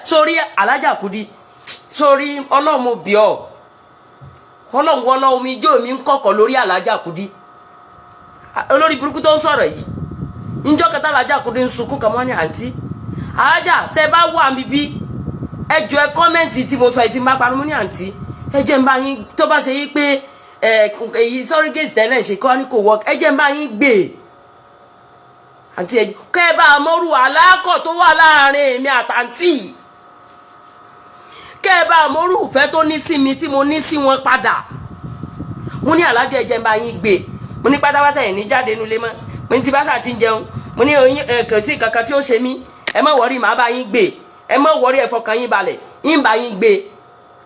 Sórí Alájà Kudi, sórí Ọlọ́run, mo bì ọ́. Ọlọ́run wọlọ́ omi ijó mi ń kọ̀kọ̀ lórí Alájà Kudi, olórí burúkú tó ń sọ̀rọ̀ yìí. Njọ́ kẹta Alájà Kudi ń sunkún kàmọ́ ní àǹtí Alájà, tẹ bá wà mí bí, ẹ jọ, ẹ comment tí mo sọ yìí tí n bá parọ́. Mo ní, àǹtí, ẹ jẹ́ n bá yín, tó bá ṣe yí pé ẹ èyí surrogate tẹ́lẹ̀ ṣe kọ́ ni kò work, ẹ jẹ́ n bá yín gbé. Àǹtí, ẹ kẹ́ ẹ bá a mọ́rù aláàkọ̀ tó wà láàrin èmi àtàǹtí, kẹ́ ẹ bá a mọ́rù ìfẹ́ tó ní sí mi tí mo ní sí wọn padà. Mo ní, Alájà, ẹ jẹ́ n bá yín gbé. Mo ní pátápátá ẹ̀ ní jáde nulẹ̀ mọ́. Mo ní tí bá sà ti ń jẹun, mo ní oyin ẹ kò sí kankan tí ó ṣe mí. Ẹ má worry, màá bá yín gbé. Ẹ má worry, ẹ fọkàn yín balẹ̀, yín bá yín gbé.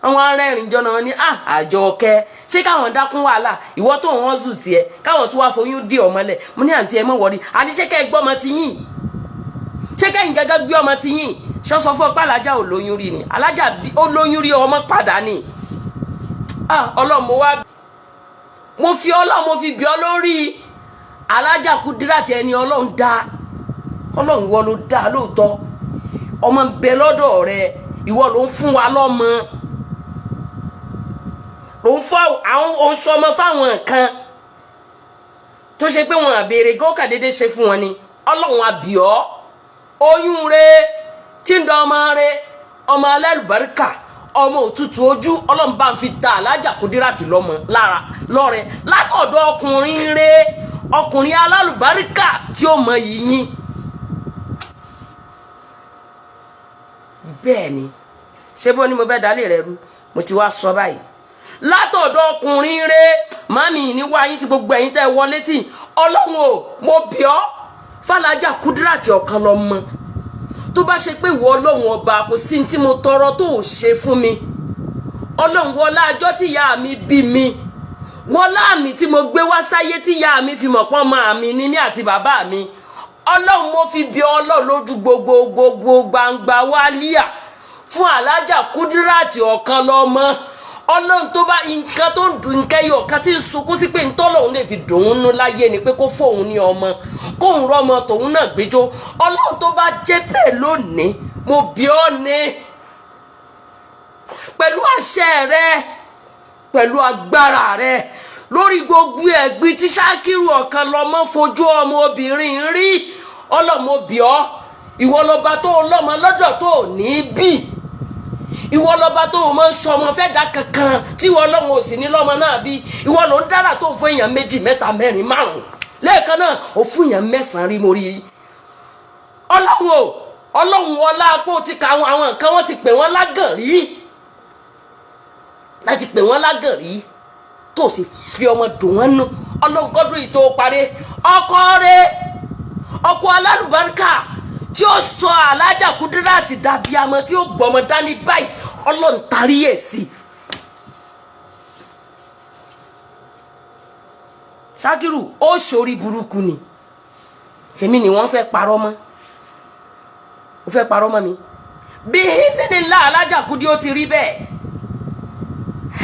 Àwọn arẹ́rìn jọ náà ní Àjọkẹ́, ṣé káwọn dákún wàhálà ìwọ tó ń wọ́n zù tiẹ̀, káwọn tún wá foyún dí ọmọlẹ̀? Mo ní, àǹtí, ẹ má worry. Àní ṣé kẹ́ ẹ gbọ́ ọmọ ti yín? Ṣé kẹ́yìn gẹ́gẹ́ gbé ọmọ ti yín? Ṣé sọ fún ọ pé Alájà ò lóyún rí ni? Alájà ó lóyún rí, ọmọ padà ni. Ọlọ́run, mo wá mo fi Ọlọ́run, mo fi bí ọ lórí Alájà Kudirat, ẹni Ọlọ́run dá. Ọlọ́run, ìwọ ló dá lóòótọ́. Ọmọ ń bẹ lọ́dọ̀ rẹ, ìwọ ló ń fún wa lọ́mọ, ló ń fún àwọn oṣù ọmọ fáwọn nǹkan tó ṣe pé wọn àbèrè gọ́kà déédéé ṣe fún wọn ni. Ọlọ́run, àbíọ́ oyún rẹ tí ń dán, ọmọ rẹ, ọmọ alálùbáríkà, ọmọ òtútù ojú, Ọlọ́run bá ń fi ta Alájà Kudirat lọ́mọ lára lọ́rẹ látọ̀dọ̀ ọkùnrin rẹ, ọkùnrin alálùbáríkà tí ó mọ yìí yín. Bẹ́ẹ̀ ni, ṣé bó ni mo fẹ́ dálé rẹ rú? Mo ti wá sọ báyìí látọ̀dọ̀ ọkùnrin rẹ. Mami ní wáyé tí gbogbo ẹ̀yin tẹ́ wọlé tì, Ọlọ́run o, mo bì ọ́ fàlájà Kudirat ọ̀kan lọ́mọ. Tó bá ṣe pé ìwọ Ọlọ́run ọba, kò sí ní tí mo tọrọ tó ò ṣe fún mi. Ọlọ́run, wọlá ọjọ́ tí ìyá mi bí mi, wọlá mi tí mo gbé wá sáyé, tí ìyá mi fi mọ̀ pọ́n máa mi ní mí àti bàbá mi, Ọlọ́run, mo fi bí Ọlọ́run lójú gbogbo gbogbo gbangba wálíà fún Alájà Kudirat ọ̀kan lọ́mọ. Ọlọ́run, tó bá nǹkan tó ń dùn, nǹkan yọ ọ̀kan tí ń sunkún sí pé ntọ́lọ́run lè fi dùn ún nú láyé ni pé kó fóun ní ọmọ, kóun rọ́mọ tòun náà gbẹjọ́. Ọlọ́run, tó bá jẹ́ bẹ́ẹ̀ lónìí, mo bí ọ́ ní pẹ̀lú àṣẹ rẹ, pẹ̀lú agbára rẹ, lórí gbogbo ẹ̀gbin tí Ṣakiru ọ̀kan lọ́mọ fojú ọmọ obìnrin rí. Ọlọ́mọ bí ọ́, ìwọ lọba tó lọ́mọ lọ́dọ̀ tó ní bí, ìwọ lọba tó o máa ń sọmọ fẹ́ dá kankan tí ìwọ Ọlọ́run ò sì ní lọ́mọ náà bí. Ìwọ ló ń dára tó fún èèyàn méjì, mẹ́ta, mẹ́rin, márùn lẹ́ẹ̀kan náà, ó fún èèyàn mẹ́sàn-án rí. Mo rí i. Ọlọ́run o, Ọlọ́run, ọlá pé ó ti ka àwọn nǹkan, wọ́n ti pè wọ́n lágàn rí, láti pè wọ́n lágàn rí, tó sì fi ọmọ dùn wọ́n nú. Ọlọ́run, kọ́dún yìí tó parí, ọkọ rẹ̀, ọkọ alálùbáríkà tí ó sọ Alájà Kudirat dàbí amọ tí ó gbọmọ dání báyìí, Ọlọ́run, tarí ẹ̀ sí. Ṣakiru ó ṣorí burúkú ni. Èmi ni wọ́n fẹ́ parọ́ mọ́, ó fẹ́ parọ́ mọ́ mi bí hísìnì ńlá. Alájà Kudi, ó ti rí bẹ́ẹ̀.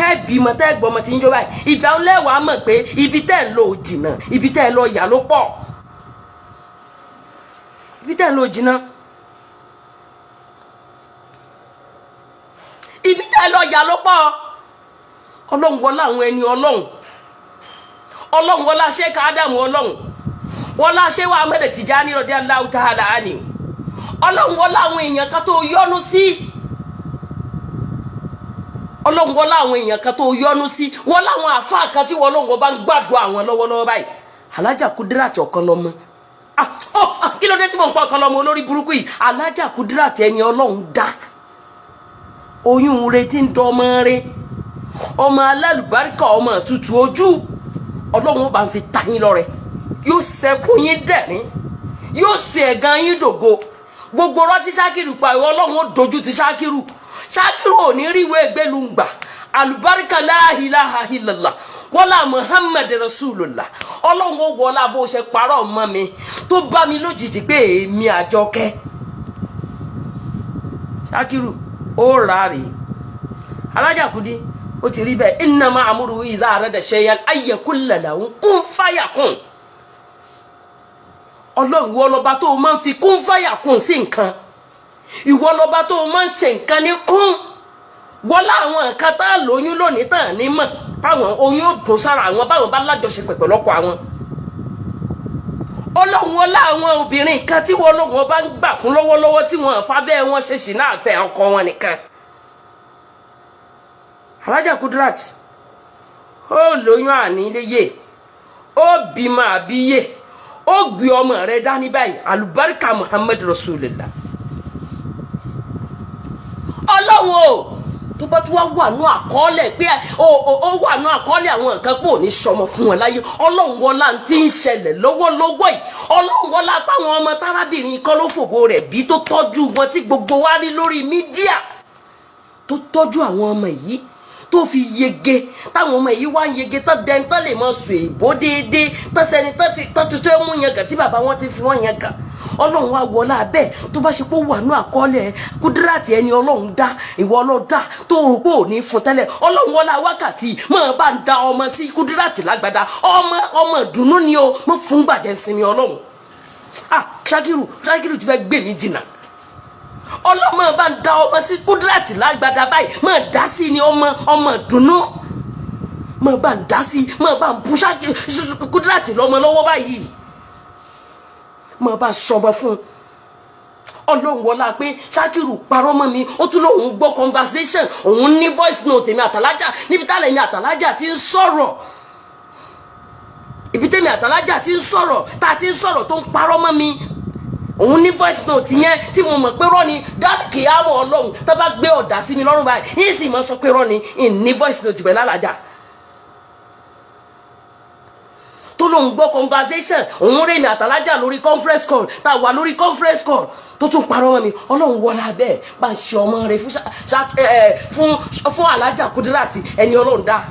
Ẹ bímọ tẹ́ gbọmọ tí ń jó báyìí, ìgbà ńlẹ́wàá mọ̀ pé ibi tẹ́ ń lò jìnnà, ibi tẹ́ ń lọ yà ló pọ̀, ibi tẹ́ ń lò jìnnà, ibi tẹ́ ń lọ yà ló pọ̀. Ọlọ́run, wọlá àwọn ẹni Ọlọ́run, Ọlọ́run, wọlá Ṣéka Ádámù, Ọlọ́run, wọlá Ṣéwà Ahmed Tijani radiyallahu ta'ala anhu, Ọlọ́run, wọlá àwọn èèyàn kan tó yọ́nú sí, Ọlọ́run, wọlá àwọn èèyàn kan tó yọ́nú sí, wọlá àwọn àfáà kan tí Ọlọ́run bá ń gbàdúrà àwọn lọ́wọ́lọ́wọ́ báyìí. Alájà Kudirat ọ̀kan lọ́mọ, kí ló dé tí mò ń pa ọ̀kan lọ́mọ olórí burúkú yìí? Alájà Kudirat, ẹni Ọlọ́run dá, oyún re tí ń dọmọ re, ọmọ alálùbáríkà, ọmọ tútù ojú, Ọlọ́run ó bá ń fi ta yín lọ́rẹ, yóò sẹ́kún yín dẹ̀rín, yóò ṣe ẹ̀gàn yín dògo. Gbogbo rọtí Ṣakiru pa ìwọ, Ọlọ́run ó dojú ti Ṣakiru. Ṣakiru ò ní rí ìwé ìgbélu gbà. Àlùbáríkà la ilaha illallah, wọlá Muhammad rasulullah. Ọlọ́run ó wọlá bó ṣe parọ́ mọ́ mi tó bá mi lójijì pé èmi Àjọkẹ́. Ṣakiru ó rà rèé. Alájà Kudi, ó ti rí bẹ́ẹ̀. Innama amruhu iza arada shay'an ay yaqulla lahu kun fayakun. Ọlọ́run, wọ lọ́ba tó o máa ń fi kún fàyà kún sí nǹkan. Ìwọ lọba tó máa ń ṣe nǹkan ní kún wọlá. Àwọn nǹkan tá a lóyún lónìí tàn ní mọ̀ táwọn oyún ó dùn sára àwọn báwọn bá lájọṣepọ̀ pẹ̀lú ọkọ àwọn. Ọlọ́run, wọlá àwọn obìnrin kan tí wọ́n lóun bá ń gbà fún lọ́wọ́lọ́wọ́, tí wọ́n fábẹ́ wọn ṣe sì náà fẹ́ ọkọ wọn nìkan. Alájà Kudirat, ó lóyún àní léyè, ó bímọ àbíyè, ó gbé ọmọ rẹ dání báyìí. Alubarika Muhammad Rasulillah. Ọlọ́run o, tó bá tún wá wà nú àkọọ́lẹ̀ pé ó wà nú àkọọ́lẹ̀ àwọn nǹkan pé ò ní sọmọ fún wọn láyé, Ọlọ́run, wọlá tí ń ṣẹlẹ̀ lọ́wọ́lọ́wọ́ yìí. Ọlọ́run, wọlá páwọn ọmọ tárábìnrin kan ló fòbó rẹ̀ bí, tó tọ́jú wọn, tí gbogbo wa rí lórí media, tó tọ́jú àwọn ọmọ yìí tó fi yege, táwọn ọmọ yìí wá ń yege tán, dẹni tán lè máa sùn èbó déédéé tán, sẹni tán ti tó mú yẹn gàn tí bàbá wọn ti fi wọn yẹn gàn. Ọlọ́run wá wọlé abẹ́, tó bá ṣe pé ó wà ní àkọọ́lẹ̀ Kúdírátì, ẹni Ọlọ́run dá, ìwọ Ọlọ́run dá tó o pé ò ní fún tẹ́lẹ̀, Ọlọ́run, wọlé wákàtí máa bá ń da ọmọ sí Kúdírátì lágbàdá. Ọmọ ọmọ ìdùnnú ni o, mọ fún gbàjẹ́ sinmi. Ọlọ́run, ah, Ṣakiru, Ṣakiru ti fẹ́ gbé mi jìnnà. Ọlọ́mọ bá ń da ọmọ sí Kúdírátì lágbàdá báyìí, máa dá sí ni ọmọ ọmọ ìdùnnú, máa bá ń dá sí, máa bá ń bú Kúdírátì lọ́mọ lọ́wọ́ báyìí, máa bá sọmọ fún un. Ọlọ́run, wọlá pé Ṣakiru parọ́ mọ́ mi, ó tún lóun gbọ́ conversation, òun ní voice note èmi àtàlájà, níbi táwọn èmi àtàlájà ti ń sọ̀rọ̀, ibi tẹ́mi àtàlájà ti ń sọ̀rọ̀, tá a ti ń sọ̀rọ̀ tó ń parọ́ mọ́ mi, òun ní voice note yẹn tí mo mọ̀ pé rọ́ ni. Dáàkì àmọ́ Ọlọ́run, tó bá gbé ọ̀dà sí mi lọ́rùn báyìí, yín sì máa sọ pé rọ́ ni. Ní voice note pẹ̀lú àlàjà tó lóun gbọ́ conversation, òun rèmi àtàlájà lórí conference call, tá a wà lórí conference call, tó tún parọ́ mọ́ mi. Ọlọ́run, wọlá bẹ́ẹ̀, bá ń ṣe ọmọ rẹ fún Alájà Kudirati, ẹni Ọlọ́run dá.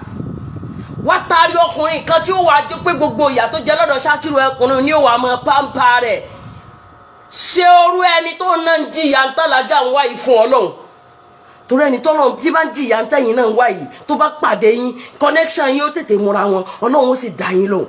Wá taari ọkùnrin kan tí ó wàá jó pé gbogbo ìyà tó jẹ lọ́dọ̀ Ṣakiru, ẹkùnrin ni ó wàá mọ pampa rẹ̀. Ṣé orú ẹni tó náà ń jìyà ń tàlájà ń wá yìí fún Ọlọ́run? Torí ẹni tọ́lọ́run tí bá ń jìyà ń tẹ̀yìn náà ń wá yìí, tó bá pàdé yín, connection yín ó tètè múra wọn, Ọlọ́run ó sì dá yín lóhùn.